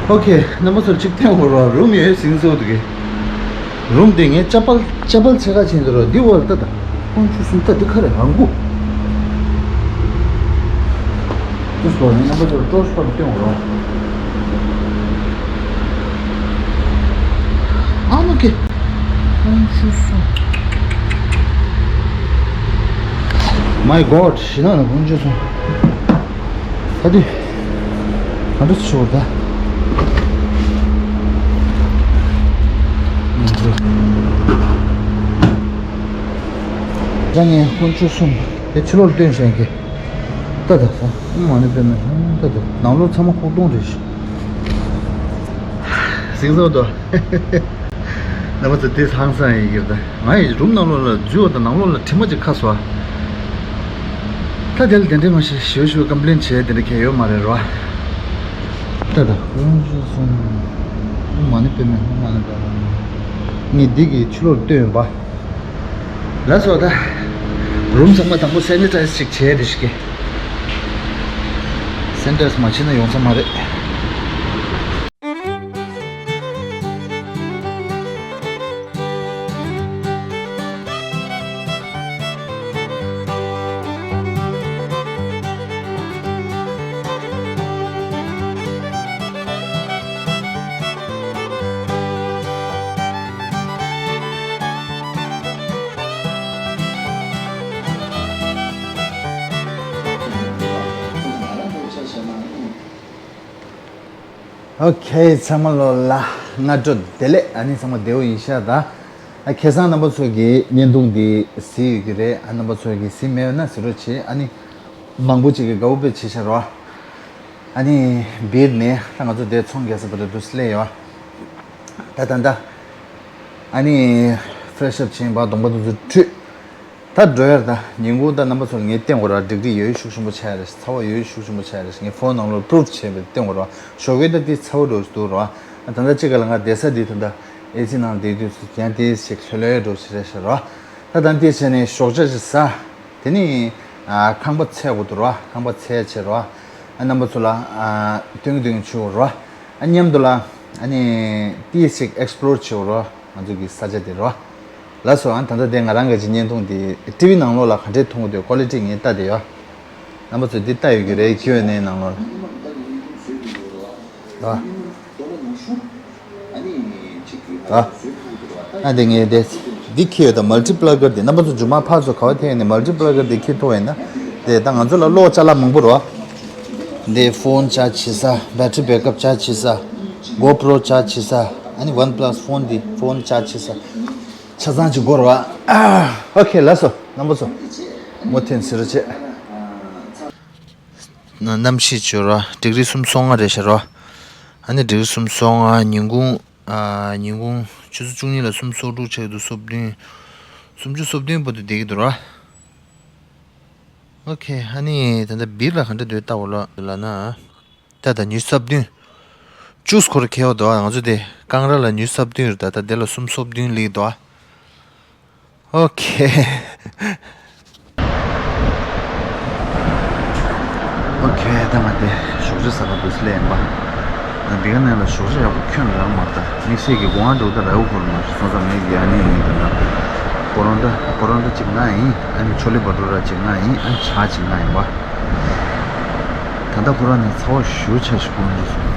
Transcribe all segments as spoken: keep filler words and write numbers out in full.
ཨོ་ཁེ། རྣམ་པ་ཚོར་གཅིག་ཐེངས་འོར་བ་རུམ་ཡོད་ཟིན་སོ་འདུག་གི། རུམ་དེ་ངས་ཅ་པལ་ཅ་པལ་ཆེ་ཁ་ཆེན་དུ་རོ་འདི་འོར་ལྟ་དང་། ཁོང་ཆུ་སུམ་ལྟ་འདི་ཁ་རེ་ཧང་གུ། ཏུས་པོ་ནི་རྣམ་པ་ཚོར་ཀྲོ་སྤར་སྟོན་འོར་བ། ཨ་མ་ཁེ། ཁོང་ཆུ་སུམ། My God། ཞི་ན་ན་ཁོང་ཆུ་སུམ། ད་དུས། ག་འདྲ་ཞོག་ད། ད་ངས་ཀུན་སྤྱོད་གསུམ་དེ་ཕྱི་ལོགས་སྟོན་བཞིན་གི། ད་ད་ས་མ་ནི་པེ་མེ་ད་ད་ནང་ལོགས་ཚང་མ་ཁོག་སྟོང་རེད་ཤི། ཟིང་ཟོ་དོ། རྣམ་པ་ཚོ་དེ་ཧང་སང་ཡིན་གྱི་རེད། ད་ང་ཡི་རུམ་ནང་ལོགས་ལ་འཛུལ་བ་དང་ནང་ལོགས་ལ་དྲི་མ་ཅིག་ཁ་སོ། ད་དེ་ལ་དེ་འདྲའི་མ་ཤེས་ཞུ་ཞུ་ཀམ་པི་ལེན་བྱས་དེ་འདྲ་གལ་ཡོད་མ་རེད་རོ། ད་ད་ཁོང་ཚོ་སོང་། མ་ཎི་པདྨེ་མ་ཎི་པདྨེ། ངས་འདི་གི་ཕྱི་ལོགས་སྟོན་པ། ལགས་སོ་ད། རུམ་ཚང་མ་དང་པོ་སེ་ནི་ཊའི་ཛི་ཅིག་བྱས་རེ་ཞིག་གི། སེ་ནི་ཊའི་ཛི་མ་བྱས་ན་ཡོང་ས་མ་རེད། ཨོ་ཁེ། ཚང་མ་ལོ་ལ་སྔ་དྲོ་བདེ་ལེགས། ཨ་ནི་ཚང་མ་བདེ་པོ་ཡིན་ཤག་ད། ཨ་ཁེ་སང་རྣམ་པ་ཚོ་གི་བརྙན་ཐུང་འདི་གཟིགས་ཡོད་ཀྱི་རེད། ཨ་རྣམ་པ་ཚོ་གི་གཟིགས་མེད་ན་གཟིགས་རོགས་བྱེད། ཨ་ནི་མང་པོ་ཅིག་གི་དགའ་པོ་དཔེ་བྱེད་ཤག་རོ། ཨ་ནི་སྦིར་ནས་ད་ང་ཚོ་དེ་ཚོང་རྒྱག་ས་བར་དུ་སླེབས་ཡོད། ད་ད་ད། ཨ་ནི་ཕེ་རེ་ཤི་ཨབ་བྱས་པ་གདོང་པ་དེ་ཚོ་བཀྲུས། ད་འགྲོ་ཡར་ད་ཉིན་གུང་ད་རྣམ་པ་ཚོ་ལ་ངས་བསྟན་དགོས་ར། ཌིག་རི་ཡོད་ཤུགས་ཆེན་པོ་ཆགས་རེད། ཚ་བ་ཡོད་ཤུགས་ཆེན་པོ་ཆགས་རེད། ངས་ཕོན་ནང་ལོགས་པུ་རུབ་བྱས་པའི་བསྟན་དགོས་ར། ཞོགས་ཀས་ད་དེ་ཚ་བོ་འགྲོ་འདུག་ར། ད་ལྟ་ཅི་ག་ལ་ང་བསྡད་ས་འདི་ད་ལྟ་ཨེ་སི་ནང་བསྡད་དུས་སུ་ཀྱང་དེ་ཞིག་ལྷོད་ལྷོད་འགྲོ་ཞིག་རེད་ཤག་ར། ད་ད་དེ་བྱས་ནས་ཞོགས་ཇ་ཞིག་ཟ། དེ་ནས་ཁང་པ་ཚལ་དགོས་འདུག་ར། ཁང་པ་ཚལ་བྱས་ར། རྣམ་པ་ཚོ་ལ་སྟོན་གི་སྟོན་གི་བྱུང་ར། མཉམ་དུ་ལ་ཨ་ནི་དེ་ཞིག་ཨེག་སི་པོ་ལོར་བྱེད་དགོས་ར། ང་ཚོ་གི་ས་ཆ་དེ་རོ། ལགས་སོ། ཨ་ད་ལྟ་དེ་ང་རང་གི་ཅིག་བརྙན་ཐུང་དེ་ཊི་ཝི་ནང་ལོགས་ལ་ག་འདྲས་མཐོང་གི་འདུག་ཀོ་ལི་ཊི་ངས་ལྟ་དེ་ཡོད། རྣམ་པ་ཚོས་འདི་ལྟ་ཡོད་ཀྱི་རེད། ཁྱི་ཡོད་ནའི་ནང་ལོགས་ལ། ཨ་དེ་ངས་དེ་འདི་ཁྱི་ཡོད་ད། མལ་ཊི་པི་ལག་གར་དེ་རྣམ་པ་ཚོ་མཇུག་མ་ཕར་ཚུར་ག་བ་ཐེངས་ནས་མལ་ཊི་པི་ལག་གར་དེ་ཁྱི་ཐུག་ཡིན་ན། དེ་ད་ང་ཚོ་ལ་གློག་ཅ་ལག་མང་པོ་རོ། འདི་ཕོན་ཅར་ཇི་བྱེད་ས། བེ་ཊི་རི་བེག་ཨབ་ཅར་ཇི་བྱེད་ས། གོ་པྲོ་ཅར་ཇི་བྱེད་ས། ཨ་ནི་ཝན་པ་ལ་སི་ཕོན་འདི་ཕོན་ཅར་ཇི་བྱེད་ས། ཆ་ཚང་ཅིག་དགོས་རེད་བ། ཨོ་ཁེ། ལགས་སོ་རྣམ་པ་ཚོ། མུ་མཐུད་ཟེར་རོ་བྱེད། གནམ་གཤིས་བྱོས་རོ། ཌིག་རི་སུམ་སོ་ལྔ་རེད་ཤག་རོ། ཨ་ནི་ཌིག་རི་སུམ་སོ་ལྔ། ཉིན་གུང་ཉིན་གུང་ཆུ་ཚོད་བཅུ་གཉིས་ལ་སུམ་སོ་དྲུག་ཆགས་འདུག་སོ་བདུན། སུམ་ཅུ་སོ་བདུན་བར་དུ་བསྡད་ཀྱི་འདུག་ར། ཨོ་ཁེ། ཨ་ནི་ད་ལྟ་སྦིར་ལ་ག་འདྲ་འདུག་ལྟ་བ་ལ་ལ་ན། ད་ལྟ་ཉི་ཤུ་རྩ་བདུན། བཅུ་སྐོར་ཁེལ་བ་འདུག་ང་ཚོ་དེ་ཀང་ར་ལ་ཉི་ཤུ་རྩ་བདུན་རེད། ད་ལྟ་དེ་ལ་སུམ་སོ་བདུན་སླེབས་འདུག་ཨོ་ཁེ། ཨོ་ཁེ། ད་ང་དེ་ཞོགས་ཇ་ཟ་ག་འདུག་སླེབས་ཡིན་པ། ང་འདི་ག་ནས་ལ་ཞོགས་ཇ་ཡག་པོ་ཁྱོན་རང་མ་ད་དམིགས་བསལ་གྱི་གོང་འགྲོ་ད་ར་འུ་ཁོར་མ་སོང་ཙང་ངས་ཡ་ནི་ཡིན་ད་ན། པོ་རོན་ཊ་པོ་རོན་ཊ་གཅིག་ང་ཡིན། ཨ་ནི་ཆོ་ལེ་བ་ཊུ་ར་གཅིག་ང་ཡིན། ཨ་ནི་ཇ་གཅིག་ང་ཡིན་པ། ད་ལྟ་ཁོ་རང་ནས་ཚ་བ་ཞུ་ཆ་ཞིག་གོང་འགྲོ་སོང་།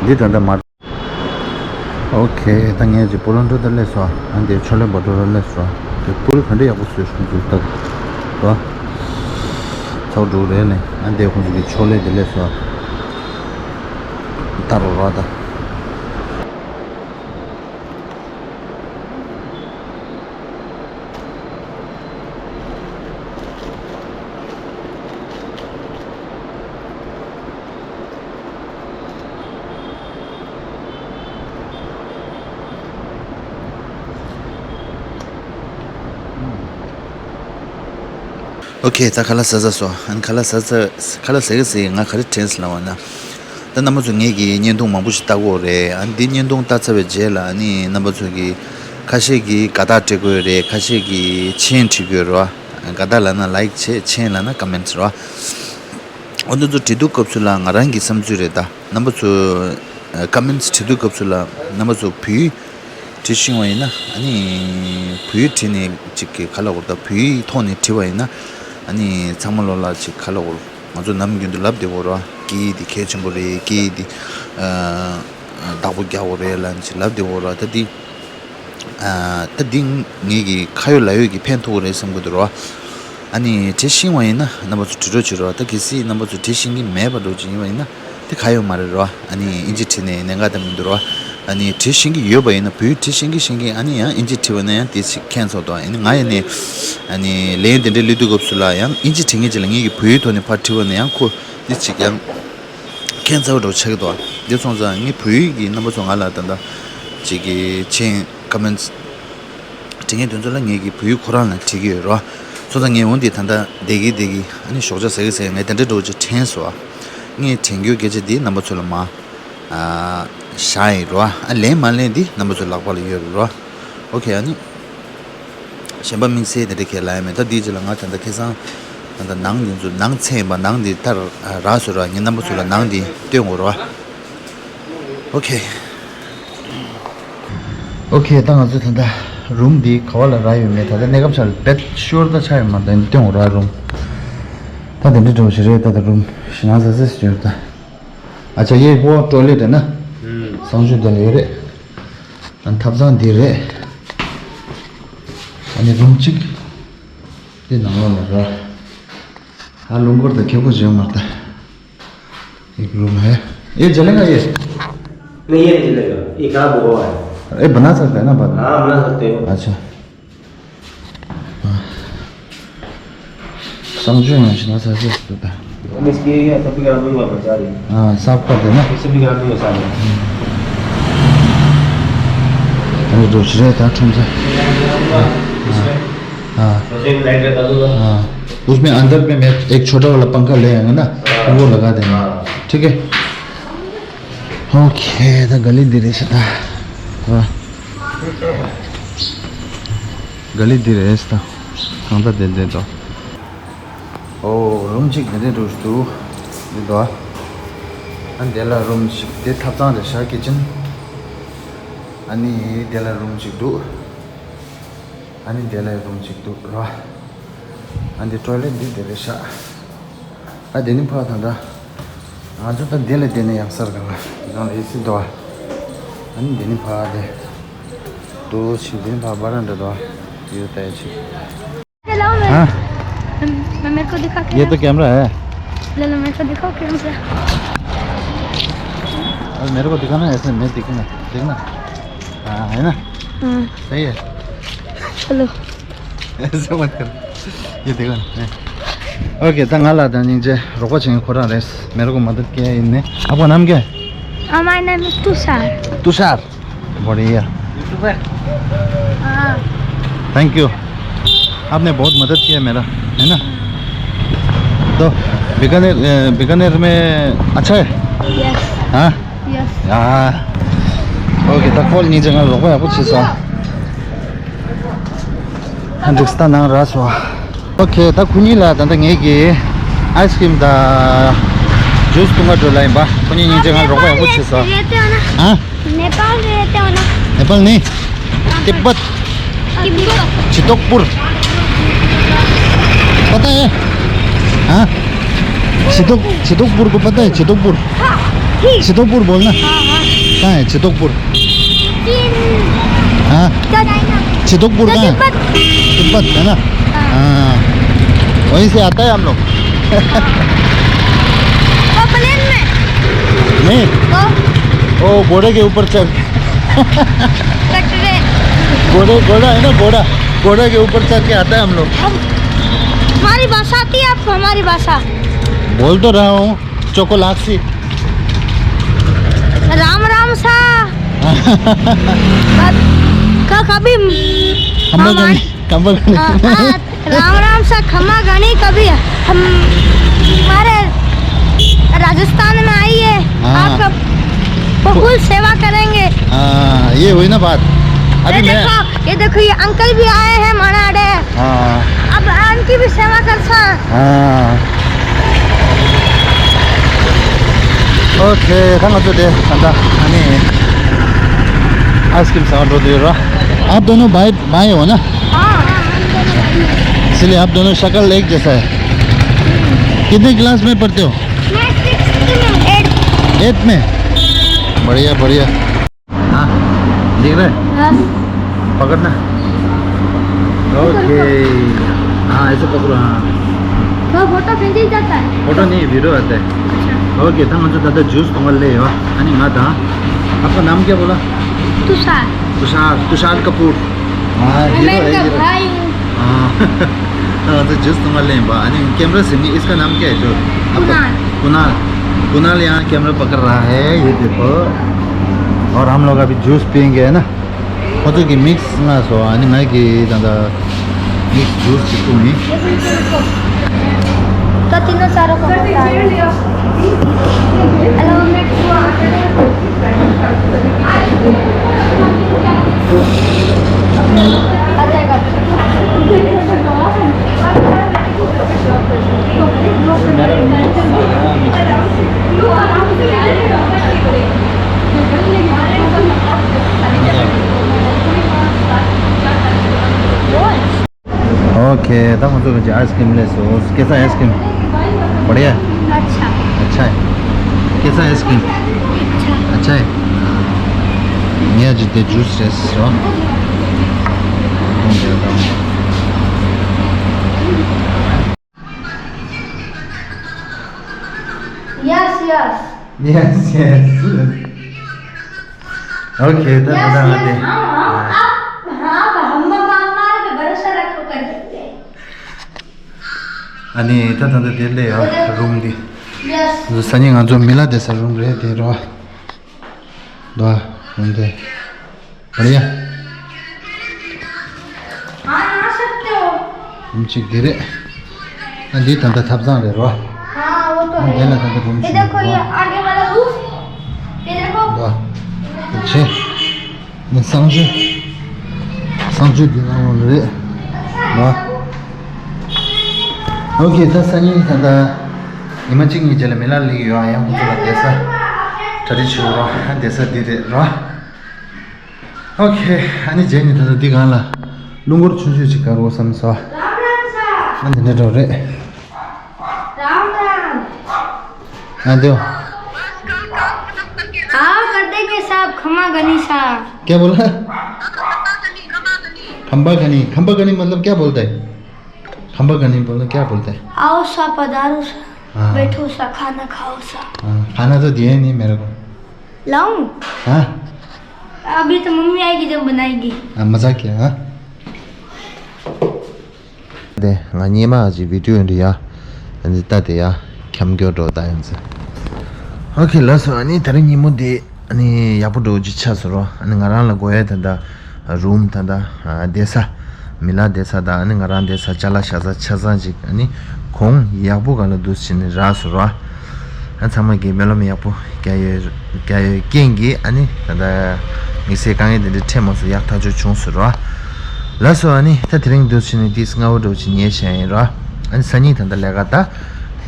འདི་ད་ལྟ་མ། ཨོ་ཁེ། ད་ངས་ཅིག་པོ་རོན་ཊ་ད་སླེབས་སོང་། ཨ་འདི་ཆོ་ལེ་བ་ཊུ་ར་སླེབས་སོང་། དེ་པུ་རི་ག་འདྲ་ཡག་པོ་བཟོས་ཤིང་འདུག་ད། རོ། ཚ་བ་འགྲོ་རེད་ནས། ཨ་འདི་ཁོང་ཚོ་གི་ཆོ་ལེ་དེ་སླེབས་སོང་། ད་རོ་རོ་ད། ཨོ་ཁེ། ད་ཁ་ལག་ཟ་ཟ་སོ། ཨན་ཁ་ལག་ཟ་ཟ། ཁ་ལག་ཟ་གི་ཟེར་ང་ག་རེ་དྲན་སོང་ལབ་པ་ན། ད་རྣམ་པ་ཚོ་ངེད་ཀྱི་བརྙན་ཐུང་མང་པོ་ཞིག་ལྟ་གི་ཡོད་རེད། ཨ་ནི་འདི་བརྙན་ཐུང་ལྟ་ཚར་བའི་རྗེས་ལ་ཨ་ནི་རྣམ་པ་ཚོ་གིས་ཁ་ཤས་ཀྱིས་དགའ་རྟགས་སྤྲད་གི་ཡོད་རེད། ཁ་ཤས་ཀྱིས་མཆན་བྲིས་གི་ཡོད་རེད་བ། དགའ་རྟགས་ལབ་ན་ལའིཀ་བྱེད། མཆན་ལབ་ན་ཀ་མེན་ཊི་རེད་བ། འོ་འདི་ཚོ་བྲིས་དུས་སྐབས་སུ་ལ་ང་རང་གི་བསམ་ཚུལ་རེད་ད། རྣམ་པ་ཚོ་ཀ་མེན་ཊི་བྲིས་དུས་སྐབས་སུ་ལ་རྣམ་པ་ཚོ་བོད་ཡིག་བྲིས་ཤེས་པ་ཡིན་ན། ཨ་ནི་བོད་ཡིག་བྲིས་ནས་ཅིག་གི་ག་ལ་བོར་ད། བོད་ཡིག་ཐོག་ནས་བྲིས་པ་ཡིན་ན། ཨ་ནི་ཚང་མ་ལོ་ལ་ཅིག་ག་ལ་བོར། ང་ཚོ་ནམ་རྒྱུན་དུ་ལབ་བསྡད་ཡོད་རེད་བ། སྐད་ཡིག་འདི་གལ་ཆེན་པོ་རེད། སྐད་ཡིག་འདི་ཨ་བདག་པོ་རྒྱག་དགོས་རེད་ལབ་ཅིག་ལབ་བསྡད་ཡོད་རེད་བ། ད་འདི་ཨ་ད་འདི་ངེད་ཀྱི་ཁ་ཡོད་ལག་ཡོད་ཀྱི་ཕན་ཐོགས་རེད་བསམ་གྱི་འདུག་ར། ཨ་ནི་བྲིས་ཤེས་པ་ཡིན་ན་རྣམ་པ་ཚོ་བྲིས་རོགས་བྱེད་རོགས། ད་གལ་སྲིད་རྣམ་པ་ཚོ་བྲིས་ཤེས་ཀྱི་མེད་པ་འདྲ་ཅིག་ཡིན་པ་ཡིན་ན་དེ་ག་ཡོད་མ་རེད་ར། ཨ་ནི་ཨིན་ཇི་བྲིས་ནས་ཉེན་ཁ་ད་མི་འདུག་ར། ཨ་ནི་བྲིས་ཤེས་ཀྱི་ཡོད་པ་ཡིན་ན། བོད་ཡིག་བྲིས་ཤེས་ཀྱི་ཤེས་ཀྱི། ཨ་ནི་ཡང་ཨིན་ཇི་བྲིས་པ་ན་ཡང་དེ་ཞིག་ཁྱད་མཚར་འདུག་ཨ་ནི་ང་ཡིན་ནས་ཨ་ནི་ལན་དེ་འདྲའི་སླེབས་དུས་སྐབས་སུ་ལ་ཡང་ཨིན་ཇི་བྲིས་མཁན་ཅིག་ལ་ངེད་ཀྱི་བོད་ཡིག་ཐོག་ནས་ཕར་བྲིས་པ་ན་ཡང་ཁོ་དེ་ཅིག་ཡང་ཁྱད་མཚར་བ་འདྲ་ཆགས་ཀྱི་འདུག་དེ་སོང་ཙང་ངས་བོད་ཡིག་གི་རྣམ་པ་ཚོ་ང་ལ་ད་ལྟ་ཅིག་གི་མཆན་ཀ་མེན་ཊི་འབྲི་མཁན་དེ་ཚོ་ལ་ངེད་ཀྱི་བོད་ཡིག་ཁོ་རང་ལ་བྲིས་ཀྱི་ཡོད་རོ། སོང་ཙང་ངས་འོ་འདི་ད་ལྟ་བསྡད་ཀྱི་བསྡད་ཀྱི་ཨ་ནི་ཞོགས་ཇ་ཟ་གི་ཟ་གི་ངས་དེ་འདྲ་འདྲ་ཅིག་དྲན་སོང་། ངས་དྲན་རྒྱུའི་སྐད་ཆ་འདི་རྣམ་པ་ཚོ་ལ་མ་ཨ་བཞག་ཡིན་རོ། ཨ་ལན་མ་ལན་འདི་རྣམ་པ་ཚོའི་ལག་པ་ལ་ཡོད་རེད་རོ། ཨོ་ཁེ། ཨ་ནི། གཞན་པ་དམིགས་བསལ་དེ་འདྲ་གས་ལབ་ཡ་མེད། ད་འདིའི་རྗེས་ལ་ང་ད་ལྟ་ཁ་སང་ད་ལྟ་ནང་འདི་ཚོ་ནང་ཚན་ཡིན་པ། ནང་འདི་ད་རག་སོང་ར། ངས་རྣམ་པ་ཚོ་ལ་ནང་འདི་སྟོན་དགོས་ར། ཨོ་ཁེ། ཨོ་ཁེ། ད་ང་ཚོ་ད་ལྟ་རུམ་འདི་ག་བ་ལ་རག་ཡོད་མེད། ད་ལྟ་གནས་སྐབས་ཆ་ལ་བེད་ཤོར་ད་ཆགས་ཡོད་མ་རེད། ད་འདི་སྟོན་དགོས་ར་རུམ། ད་དེ་འདྲ་འདྲ་བོ་ཞིག་རེད། ད་ལྟ་རུམ་ཞེ་ན་ཟ་ཟེ་ཞིག་ཡོད་ད། ཨ་ཅག་ཡེ་བོ་ཊོ་ལེ་ཊི་རེད་ན། གསང་སྤྱོད་དེ་ལ་ཡོད་རེད། ཨ་ཐབ་ཚང་འདི་རེད། ཨ་ནི་རུམ་གཅིག་འདི་ནང་ལོགས་ལ་ར། ཨ་རླུང་འཁོར་དང་ཁེ་པོ་བྱེད་མ་ལྟ། ཡིག་རུམ་ཧེ། ཨེ་ཇ་ལེ་ང་ཡེ། ངས་ཡེ་ཇ་ལེ་ཡོད། ཨེ་ག་བོ་བ། ཨེ་བ་ན་ཚ་དེ་ན་བ། ཨ་བ་ན་ཚ་དེ་ཡོད། ཨ་ཆ། གསང་སྤྱོད་ཡང་ཞེ་ན་ས་སེ་སུ་ད། इसके ये सब भी करा दूंगा मैं सारी। हाँ, साफ कर देना। इसे भी करा दूंगा सारी। अरे, दूसरे था, ठुमसे। हाँ। उसे भी लाइट लगा दूंगा। हाँ। उसमें अंदर में मैं एक छोटा वाला पंखा ले आऊंगा ना, हाँ। वो लगा देना। हाँ। ठीक है? ओके, ད་ག་ལེ་འདི་རེད་ཤག་ད། ཨ། ག་ལེ་འདི་རེད་ཤག་ད། གང་ལྟར་བསྡད་བསྡད་དོ། ཨོ། རུམ་གཅིག་འདི་འདྲ་འདྲ་བོ་ཞིག་འདུག་འདི་འདུག་ཨ་འདི་ལ་རུམ་གཅིག་འདི་ཐབ་ཚང་རེད་ཤག་ཀི་ཅན། ཨ་ནི་འདི་ལ་རུམ་གཅིག་འདུག་ཨ་ནི་འདི་ལ་རུམ་གཅིག་འདུག་ར། ཨ་འདི་ཊོའི་ལེཊ་འདི་འདི་རེད་ཤག་ཨ་འདི་ནི་ཕ་ད་ད། ང་ཚོ་ད་འདི་ལ་བསྡད་ན་ཡག་ས་རེད་ག་ལ། ནང་ལ་ཨེ་སི་འདུག་ཨ། ཨ་ནི་འདི་ནི་ཕ་དེ། འདུག་ཕྱིན་འདི་ནི་ཕ་བ་ར་འདྲ་འདུག་ཨ། ཡོད་ད་ཡ་ཕྱིན། हेलो। हाँ। मैं, मैं, मेरे को दिखा के ये तो कैमरा है। ले लो, मेरे को दिखाओ कैमरा। अब मेरे को दिखाना है, ऐसे मैं दिखना, देखना। हाँ, है ना? हाँ। सही है। चलो। ऐसे मत कर। ये देखो ना। ओके, ད་ང་ལ་ད་སྙིང་རྗེ་རོགས་པ་བྱེད་མཁན་ཁོ་རང་རེད། मेरे को मदद किया इनने। आपका नाम क्या है? Uh, my name is Tushar. तुषार। बढ़िया। हाँ। Thank you. आपने बहुत मदद किया मेरा, है ना? तो बीकानेर, अ, बीकानेर में अच्छा है? यस। हाँ? यस। हाँ। ओके, ད་ཁོ་གཉིས་ཀྱིས་ང་རོགས་པ་ཡག་པོ་བྱས་སོང་། ཧ་འགྲིག་ས་ནང་རག་སོང་། ཨོ་ཁེ། ད་ཁོ་གཉིས་ལ་ད་ལྟ་ངེད་ཀྱིས་ཨའི་སི་ཀྲིམ་དང་ཇུས་བཏུང་ག་འགྲོ་ལ་ཡིན་པ། ཁོ་གཉིས་སྙིང་རྗེ་ང་རོགས་པ་ཡག་པོ་བྱས་སོང་། ཨ། नेपाल रहते हो ना? नेपाल नहीं, तिब्बत। तिब्बत। चितोकपुर। पता है? हाँ? चितोक, चितोकपुर को पता है? चितोकपुर। हाँ, ठीक। चितोकपुर बोलना। हाँ, हाँ। कहाँ है चितोकपुर? चीन। हाँ? चाइना। चितोकपुर कहाँ है? तिब्बत। तिब्बत है ना? हाँ। हाँ। वहीं से आता है हम लोग। हाँ। वो प्लेन में। नहीं। तो? वो घोड़े के ऊपर चढ़। कटरे। घोड़े, घोड़ा है ना, घोड़ा, घोड़ा के ऊपर चढ़ के आता है हम लोग। हम, हमारी भाषा आती है आपको, हमारी भाषा? बोल तो रहा हूँ। चोको लाक्सी। राम राम सा। क-, क-, कभी खम्बा हमारे, गणी, खम्बा गणी। आ, आ, राम राम सा, खम्मा गणी। कभी हम, हमारे राजस्थान में आइए, हाँ। आपका बहुत सेवा करेंगे। हाँ, ये हुई ना बात। अभी ये मैं देखो, ये देखो, ये अंकल भी आए हैं मनाड़े। हाँ। अब उनकी भी सेवा कर सा। हाँ। ཨོ་ཁེ། ད་ང་ཚོ་དེ་ད་ལྟ་ཨ་ནི་ཨའི་སི་ཁི་རིམ་ཟ་བར་འགྲོ་འདོད་ཡོད་ར། आप दोनों भाई भाई हो ना? हाँ। इसलिए आप दोनों शक्ल एक जैसा है। कितने क्लास में पढ़ते हो? मैं सिक्स्थ में। एट्थ। एट्थ में? बढ़िया, बढ़िया। हाँ, देख रहे हैं? हाँ। पकड़ना। ओके। हाँ, ऐसे पकड़ो, हाँ। तो फोटो खींच ही जाता है? फोटो नहीं, वीडियो आता है। अच्छा। ओके, त ང་ཚོ་ད་ལྟ་ཇུས་འཐུང་བར་སླེབས་ཡོད། ཨ་ནི་ང་དང་། आपका नाम क्या बोला? तुषार। तुषार, तुषार कपूर। हाँ, मैं हीरो है, इनका हीरो। भाई हूँ। हाँ। ད་ང་ཚོ་ཇུས་འཐུང་བར་སླེབས་པ། ཨ་ནི་कैमरा से नहीं, इसका नाम क्या है जो आपका? कुणाल। कुणाल। कुणाल यहाँ कैमरा पकड़ रहा है, ये देखो। और हम लोग अभी जूस पियेंगे, है ना? ཁོ་ཚོ་གི་མིག་སི་ང་སོ། ཨ་ནི་ང་གི་ད་ལྟ་མིག་སི་ཇུས་ཅིག་བཏུང་ཡིན། तो तीनों चारों को बता दो। हेलो। आ जाएगा। ओके, ད་ང་ཚོ་གི་ཨའི་སི་ཁི་རིམ་སླེབས་སོང་། कैसा है आइसक्रीम? बढ़िया है? अच्छा। अच्छा है। कैसा है आइसक्रीम? अच्छा। अच्छा है। ངས་ཅིག་དེ་ཇུས་རེད་ཟེར། yes yes. Yes yes. Okay, ད་ད་ད་ང་དེ། हाँ हाँ, आप हाँ, हम हमारे पे भरोसा रखो कर सकते हैं। ཨ་ནི་ད་ད་ད་དེ་སླེབས་ཡོད་རུམ་འདི། यस। སང་ཉིན་ང་ཚོ་མི་ལ་དེ་ས་རུམ་རེད་དེ་རོ། ད་རུམ་དེ། बढ़िया। हाँ, नहा सकते हो। ཨམ་ཅིག་དེ་རེད། ཨ་འདི་ད་ལྟ་ཐབ་ཚང་རེད་རོ། हाँ, वो तो ཨ་འདི་ལ་ད་ལྟ་རུམ་ये ཞིག་देखो, ये རེད་རོ། आगे वाला रूम। ये देखो। ད་ད་ཆེ། ནི་གསང་སྤྱོད། གསང་སྤྱོད་འདི་ནང་ལོགས་རེད་རོ། ཨོ་ཁེ། ད་སང་ཉིན་ད་ལྟ་ཉི་མ་གཅིག་གཉིས་རྗེས་ལ་མི་ལ་སླེབས་ཡོད། ཨ་ཡང་ཁོ་ཚོ་ལ་བསྡད་ས་གྲ་སྒྲིག་བྱེད་དགོས་རོ། ཨ་བསྡད་ས་འདི་རེད་རོ། ཨོ་ཁེ། ཨ་ནི་རྗེས་ནས་ད་ལྟ་འདི་སྒང་ལ་རླུང་འཁོར་ཆུང་ཆུང་ཅིག་བཀར་འོ་བསམ་སོང་། ཨ་འདི་འདྲ་འགྲོ་རེད། राम राम। हाँ दो। आओ कर देंगे साहब, खमा गनी साहब। क्या बोला? खम्बा गनी। खम्बा गनी मतलब क्या बोलता है? खम्बा गनी बोलना क्या बोलता है? आओ सा, पधारो सा, हाँ। बैठो सा, खाना खाओ सा। हाँ, खाना तो दिया ही नहीं मेरे को। लाऊं? हाँ। अभी तो मम्मी आएगी जब बनाएगी। हाँ, मजाक किया, हाँ। དེ་ང་སྔོན་མ་ཅིག་བི་ཌིའོ་འདི་ཡ། འདི་ལྟ་དེ་ཡ། འཁྱམ་སྐྱོ་འགྲོ་ད་ཡང་ཚེ། ཨོ་ཁེ་ལགས་སོ། ཨ་ནི་ད་རིང་ཉིན་མོ་འདི་ཨ་ནི་ཡག་པོ་འགྲོ་ཅིག་ཆགས་སོང་རོ། ཨ་ནི་ང་རང་ལ་དགོས་ཡ་ད་ལྟ་རུམ་ད་ལྟ་བསྡད་ས། མི་ལ་བསྡད་ས་དང་ཨ་ནི་ང་རང་བསྡད་ས་ཅ་ལག་བཞག་ས་ཆ་ཚང་ཅིག་ཨ་ནི་གོང་ཡག་པོ་ག་ལ་འདུག་ཟེར་ནས་རག་སོང་རོ། ཨ་ཚང་མ་གིས་སྨོན་ལམ་ཡག་པོ་རྒྱག་ཡོད། རྒྱག་ཡོད་རྐྱེན་གྱིས་ཨ་ནི་ད་ལྟ་དམིགས་བསལ་དཀའ་ངལ་དེ་འདྲ་འཕྲད་མ་སོང་། ཡག་ཐག་ཆོད་བྱུང་སོང་རོ། ལགས་སོ། ཨ་ནི་ད་དེ་རིང་འདུག་བྱས་ནས་དེ་སྔ་བོ་འགྲོ་ཅིག་ཉལ་བཞག་ཡིན་རོ། ཨ་ནི་སང་ཉིན་ད་ལྟ་ལས་ཀ་ད།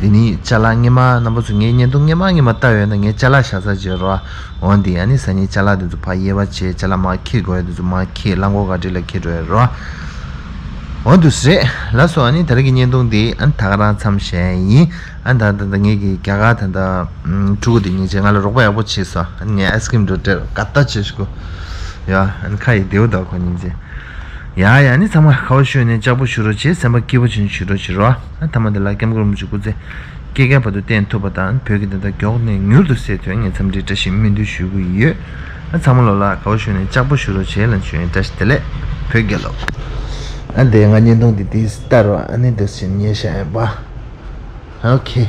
འདི་ནི་ཅ་ལག་སྔོན་མ་རྣམ་པ་ཚོ་ངའི་བརྙན་ཐུང་སྔོན་མ་སྔོན་མ་ལྟ་ཡོད་ན་ངའི་ཅ་ལག་བཞག་ས་བརྗོད་རོ། འོ་འདི་ཨ་ནི་སང་ཉིན་ཅ་ལག་དེ་ཚོ་ཕར་དབྱེ་བ་བྱས། ཅ་ལག་མར་འཁྱེར་དགོས་ཡ་དེ་ཚོ་མར་འཁྱེར། རླངས་འཁོར་ག་འདྲ་ལ་འཁྱེར་འགྲོ་ཡ་རོ། འོ་འདུག་སེ་རེད། ལགས་སོ། ཨ་ནི་ད་རེས་ཀྱི་བརྙན་ཐུང་འདི་ཨ་ནི་ད་ག་རང་མཚམས་བཞག་ཡིན། ཨ་ནི་ད་ད་ད་ངེད་ཀྱི་རྒྱ་གར་ད་ད་ཕྲུ་གུ་དེ་སྙིང་རྗེ། ང་ལ་རོགས་པ་ཡག་པོ་བྱས་སོང་། ཨ་ནི་ངས་ཨའི་སི་ཁི་རིམ་འགྲོ་སྤྲད་དགའ་ཐག་ཆོད་ཤག་ཡ། ཨ་ནི་ཁ་ཡི་བདེ་བོ་འདུག་ཁོ་སྙིང་རྗེ། ཡ་ཡ། ཨ་ནི་ཚང་མ་ཁ་བ་ཞུས་ནས་ལྕགས་པོ་བཞུ་རོགས་བྱེད། སེམས་པ་སྐྱིད་པོ་བྱས་ནས་བཞུ་རོགས་བྱེད་རོགས། ཨ་ཐ་མ་དེ་ལ་སྐྱབས་མགོན་རིན་པོ་ཆེ་སྐུ་ཚེ་སྐྱེ་རྒ་བར་དུ་བརྟན་ཐུབ་པ་དང་། བོད་ཀྱི་བདེན་མཐའ་མགྱོགས་ནས་མྱུར་དུ་གསལ་ཐུབ་ངས་འཚམས་འདྲི་བཀྲ་ཤིས་སྨོན་འདུན་ཞུ་གི་ཡོད། ཨ་ཚང་མ་ལོ་ལ་ཁ་བ་ཞུས་ནས་ལྕགས་པོ་བཞུ་རོགས་བྱེད་ལ་ཞུ་ཡིན། བཀྲ་ཤིས་བདེ་ལེགས། བོད་རྒྱལ་ལོ། ཨ་དེ་ང་བརྙན་ཐུང་འདི་དེ་ལྟ་རོགས། ཨ་ནི་འདི་ཟིན་ཉེ་ཤ་ཡིན་པ། ཨོ་ཁེ།